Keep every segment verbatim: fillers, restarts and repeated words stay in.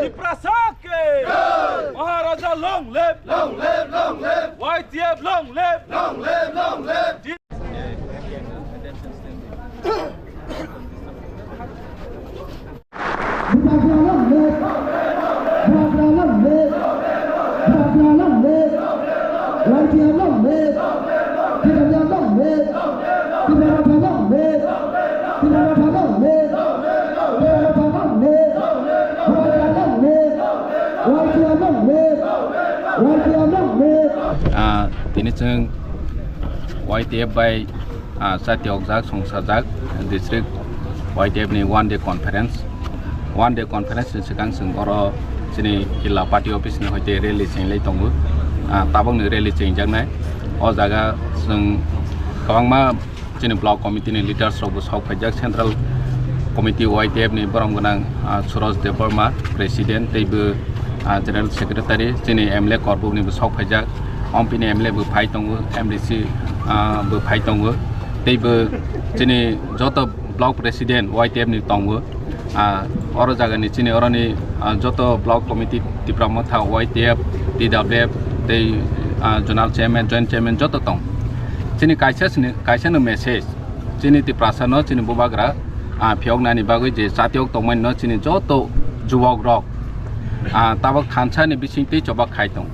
Tiprasa ke! Maharaja long live! Long live, long live! Y T F long live! Long live, long live! Ah, tini chwng Y T F bai, ah, chati okjak, songsajak district Y T F ni one day conference. One day conference ni swkang chwng oro chini Killa party office ni hoite rally chenglai tongo. Ah, tabok ni rally chengjaknai. O jaga chwng kwbangma chini block committee ni leaders rok bo sok phaijak, central committee Y T F ni borom gwnang, ah, Suraj Debbarma president, tei bo, ah, general secretary, chini M L A Korbuk ni bo sok phaijak, Ompi ni M L A bo phai tongo, M D C, ah, bo phai tongo, tei bo chini joto block president Y T F ni tongo. Ah, oro jaga ni chini oroni, ah, joto block committee Tipra Motha, Y T F, T W F, tei, ah, zonal chairman, joint chairman joto tong. Chini kaisa sini, kaisa no message, chini Tiprasa no, chini bubagra, ah, phiyok nani bagwi je chatiok tongmani no chini joto jubok rok, ah, tabok thansa ni bising twi chobak khai tong.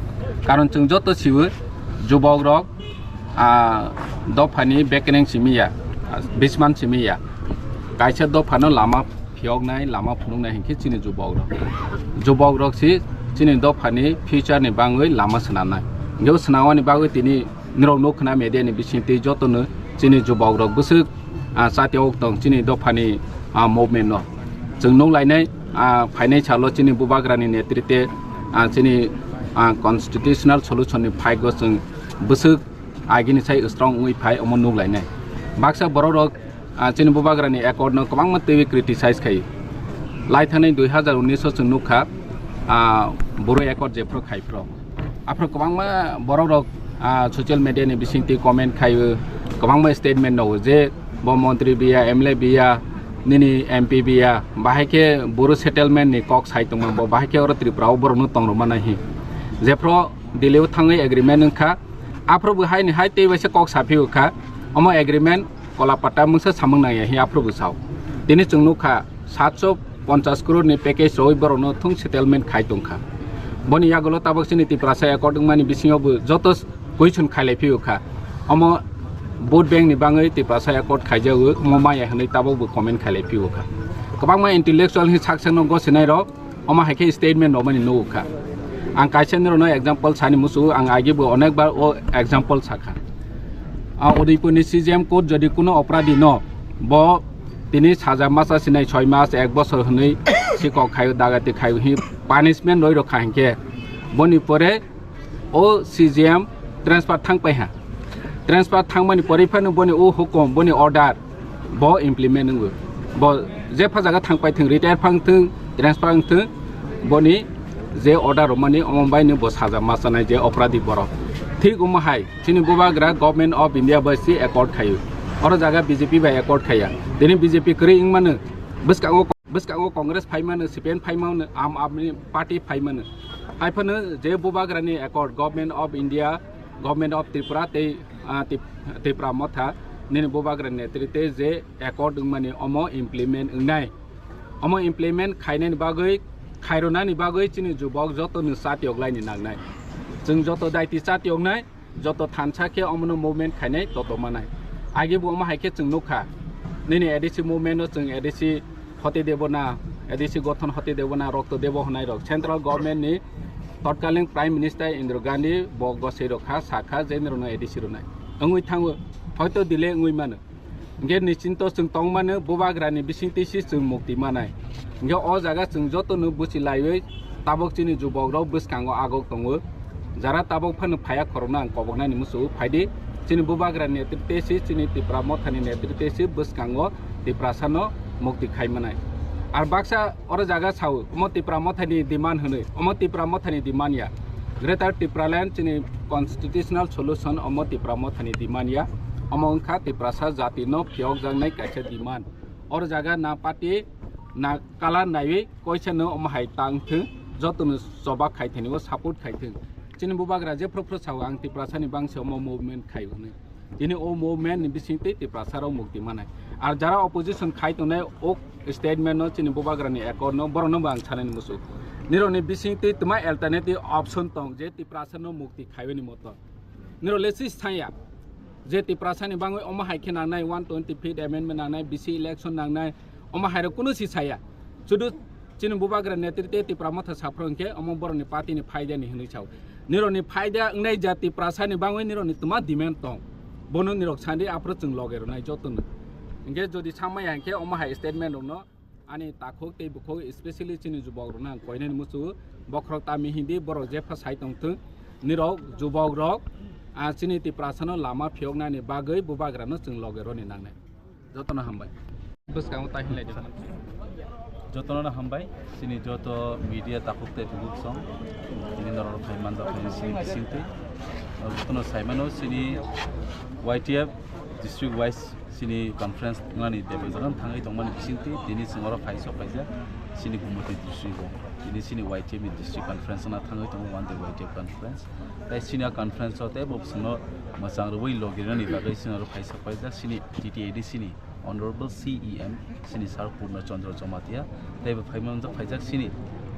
Karon chwng joto siwi jubok rok, ah, dophani bekereng simi ya, ah, bisman simi ya. Kaisa dophano lama phiyoknai, lama phunuknai hinkhe chini jubok rok. Jubok rok si chini dophani future ni bangwi lama swnamnai. Hinkhe o swnamani bagwi tini norok nuk khna media ni bising twi jotono chini jubok rok bwswk, ah, chati ok tong chini dophani, ah, movement no. Chwng nuk lainai, ah, phainai salo chini bubagrani netrite, ah, chini, ah, constitutional solution ni phaigo chwng bwswk agini sai strong wngwi phai omo nuk lainai. Baksa borok rok, ah, chini bubagrani accord no kwbangma twiwi criticize khai. Lai thani dui hazar unis o chwng nukha, ah, boro accord jephru khai phro. Aphro kwbangma borok rok, ah, social media ni bising twi comment khai, kwbangma statement no je bo montri biya, M L A biya, nini M P biya, bahai khe boro settlement ni kok sai tongma bo, bahai khe oro Tripura o borok no tong rwma nai hi. Jephru Delhi o thangwi agreement wngkha, aphro bo hai ni hai tei waisa kok saphi kha, omo agreement kola pata mungsa samung nangya hi aphro bo sao. Tini chwng nukha satso ponchas crore ni package roi borok no thung settlement khai tongkha. Boni yagulo tabok chini Tiprasa accord wngmani bisingo bo joto question khailai phio kha. Omo vote bank ni bangwi Tiprasa accord khaijago, omo maya hinwi tabok bo comment khailai phio kha. Kwbangma intellectual hi sak sakno gosinai rok omo hai khe statement rwmani nukha. Ang kaisa nirokno example sani musu, ang agi bo onek bar o example sakha. A Udaipurni C J M court jodi kuno opradi no bo tini saja masa sinai soi mas, ek bosor hinwi sikok khayo, dagati khayo hi punishment roi rokha hinkhe boni pore o C J M transfer thang pai ha. Transfer thangmani pore phano boni o hukum, boni order bo implement wngo. Bo je pha jaga thang pai thung, retire phang thung, transfer wng thung, boni je order rwmani omo bai ni bo saja ma chanai je opradi borok. Thik omo hai chini bubagra Government of India bai si accord khayo. Oro jaga B J P bai accord khaya. Tini B J P kwrwi wngmano, bwskango, bwskango Congress phaimano, C P M phaimano, Aam Aadmi Party phaimano. Haiphano je bubagrani accord, Government of India, Government of Tripura tei, ah, Tip-, Tipra Motha nini bubagrani netrite je accord wngmani omo implement wngnai. Omo implement khainani bagwi, khairwnani bagwi chini jubok joto ni chati oklaini nangnai. Chwng joto daiti chati oknai, joto thansa khe omono movement khainai, toto manai. Agi bo omo hai khe chwng nukha. Nini A D C movement no chwng A D C Hoti Debona, A D C gothon Hoti Debona, Rokto Debo hwnai rok Central Government ni totkaling Prime Minister Indira Gandhi bo gosei rok kha, sakha je nirokno A D C rwnai. Wngwi thango, hoito delay wngwi mano. Hinkhe nischinto chwng tongmano bubagrani bisingtwi se chwng mukti manai. Hinkhe o jaga chwng jotono buchi laiwi tabok chini jubokrok bwskango agok tongo. Jara tabok phano phaiya khorokno ang koboknani muchungo phaidi. Chini bubagrani netrite se, chini Tipra Mothani netrite se bwskango Tiprasano mukti khai manai. Ar baksa oro jaga sao, omo Tipra Mothani demand hwnwi, omo Tipra Mothani demand ya. Greater Tipraland chini constitutional solution omo Tipra Mothani demand ya. Omo wngkha Tiprasa jatino phiyokjaknai kaisa demand. Oro jaga na party na color naiwi koisano omo hai tang thung. Jotono choba khai thani o support khai thung. Chini bubagra je phro phro sao ang Tiprasani bangse omo movement khai hwnwi. Tini o movement ni bising twi Tiprasa rok mukti manai. Ar jara opposition khai tongnai o statement no chini bubagra ni accord no borok no bo ang sanani musu. Nirok ni bising twi tma alternative option tong je Tiprasa no mukti khaiwi ni moto. Nirok le si saya je Tiprasa ni bangwi omo hai khe nangnai one twenty fifth amendment nangnai B C election nangnai omo hai rok kunu si saya. Sudu chini bubagra netritwe Tipra Motha saphro hwnkhe omo borokni party ni phaida ni hwnwi sao. Nirokni phaida wngnai ja Tiprasa ni bangwi nirokni tma demand tong. Bono nirok sandi aphro chwng loge rwnai jotono. Hwnkhe jodi samaya hwnkhe omo hai statement rokno ani takhuk tei bukhuk, especially chini jubok rokno ang koinani muchungo, bokhorok tami hindi borok jepha sai tongthung. Nirok jubok rok, ah, chini Tiprasa no lama phiyoknani bagwi bubagra no chwng loge roni nangnai. Jotono hambai. Bwskango ta hinlai di. Jotono hambai, chini joto media takhuk tei bukhuk song, chini norok phai manjak phai chini bisingtwi. Jotono saimano chini Y T F district wise chini conference nani debajagani thangwi tongmani bisingtwi, tini chwng oro phai sok phaijak chini Gumoti district o. Tini chini Y T F ni district conference na thangwi tongo, one day Y T F conference. Tai chini a conference o tei bo chwngno mwchang rwui logirnani bagwi chwng oro phai sok phaijak chini T T A D C ni Honorable C E M chini Sir Purna Chandra Jamatia, tei bo phai manjak phaijak chini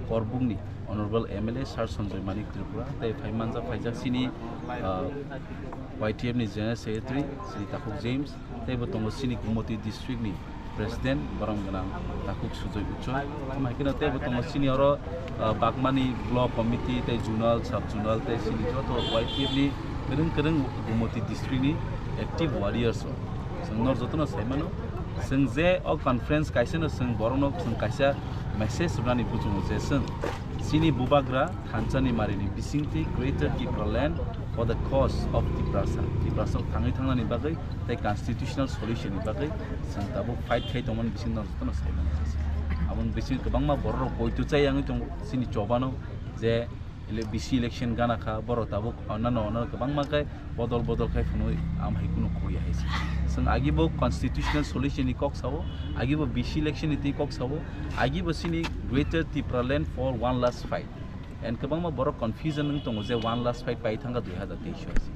Korbukni Honorable M L A Sir Sanjoy Manik Tripura, tei phai manjak phaijak chini, ah, Y T F ni General Secretary chini Takhuk James, tei bo tongo chini Gumoti district ni President borom gwnang Takhuk Sujoy Uchoi. Tamo hai kheno tei bo tongo chini oro, ah, Bagmani Block Committee tei Zonal, Sub Zonal tei chini joto Y T F ni kwrwng kwrwng Gumoti district ni active warriors rok. Chwng nor jotono sai mano, chwng je o conference kaisa no chwng borok no chwng kaisa message rwnani buchungo je chwng chini bubagra thansa ni mari ni bisingtwi Greater Tipraland for the cause of Tiprasa, Tiprasa thangwi thangnani bagwi tei constitutional solution ni bagwi chwng tabuk fight khai tongmani bising no jotono sai mano. Aboni bising kwbangma borok rok poito chai yangwi tongo chini chobano je ele-, B C election gana kha, borok tabuk onnano, onnano kwbangma khe bodol bodol khai phunui am hai kunu khoya hai se. Chwng agi bo constitutional solution ni kok sao, agi bo B C election ni twi kok sao, agi bo chini Greater Tipraland for one last fight. And kwbangma borok confusion wng tongo je one last fight pai thangkha dui hazar teis o hai se.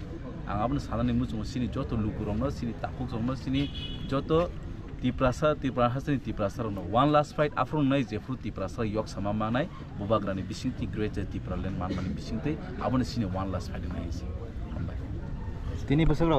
Ang abono sanani muchungo chini joto lukurokno, chini takhukrokno, chini joto Tiprasa, Tipra hasteni Tiprasa rokno one last fight aphuru nai jephuru Tiprasa yok sama manai bubagrani bisingtwi Greater Tipraland manmani bisingtwi aboni chini one last fight nai se. Hambai. Tini bwswk rok